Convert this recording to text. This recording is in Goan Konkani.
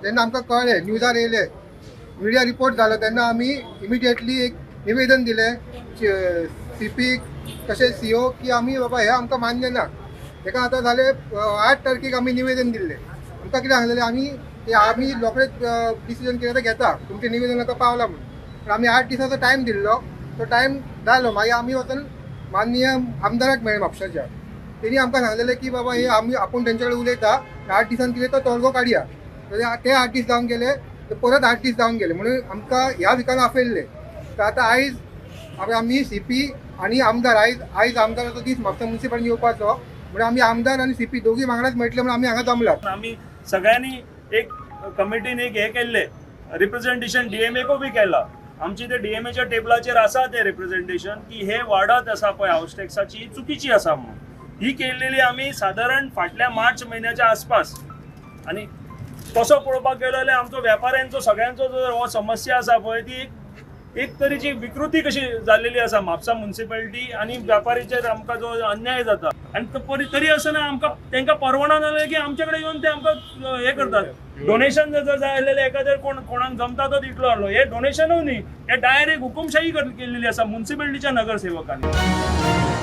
जेन्ना आमकां कळ्ळें, न्यूजार येयले, मिडिया रिपोर्ट जालो, तेन्ना आमी इमिडिएटली एक निवेदन दिलें सीपीक तशेंच सीओ की आमी बाबा हें आमकां मान्य ना. तेका आतां जाले 8 तारखेक आमी निवेदन दिल्लें. आमकां कितें सांगलेलें आमी ते आमी रोखडेच डिसिजन कितें तें घेता, तुमचें निवेदन आतां पावलां म्हणून. पण आमी 8 दिसाचो टायम दिल्लो, तो टायम जालो. मागीर आमी वचून माननीय आमदाराक मेळ्ळे म्हापशाच्या. तेणी आमकां सांगलेलें की बाबा हे आमी आपूण तेंचे कडेन उलयता, 8 दिसान कितें तो तोडगो काडया. ते 8 दीस जावन गेले, ते परत 8 दीस जावन गेले, म्हणून आमकां ह्या विकान आपयल्ले. तर आतां आयज आमी सीपी आनी आमदार, आयज आमदाराचो दीस म्हापसा मुन्सिपालिटीन येवपाचो, म्हणून आमी आमदार आनी सीपी दोगी वांगडाच मेळटले म्हणून आमी हांगा जमलात. आमी सगळ्यांनी एक कमिटीन एक हे केल्ले रिप्रेझेंटेशन डीएमएको बी केला. आमची ते डीएमएच्या टेबलाचेर आसा ते रिप्रेझेंटेशन की हे वाडत आसा पळय हाऊस टॅक्साची, ही चुकीची आसा म्हणून. ही केल्लेली आमी सादारण फाटल्या मार्च म्हयन्याच्या आसपास. आनी तसो पळोवपाक गेलो जाल्यार आमचो वेपाऱ्यांचो सगळ्यांचो जो हो समस्या आसा पळय ती एक तरेची विकृती कशी जाल्लेली आसा म्हापसा मुन्सिपालिटी आनी व्यापारीचेर आमकां जो अन्याय जाता. आनी तरी आसतना आमकां तांकां परवडना जालें की आमचे कडेन येवन ते आमकां हे करतात. डोनेशन जर जाय आसलेलें एखाद्या कोण कोणाक जमता तो दितलो आसलो, हे डोनेशनूय न्ही, हे डायरेक्ट हुकुमशाही केल्लेली आसा मुन्सिपालिटीच्या नगरसेवकांनी.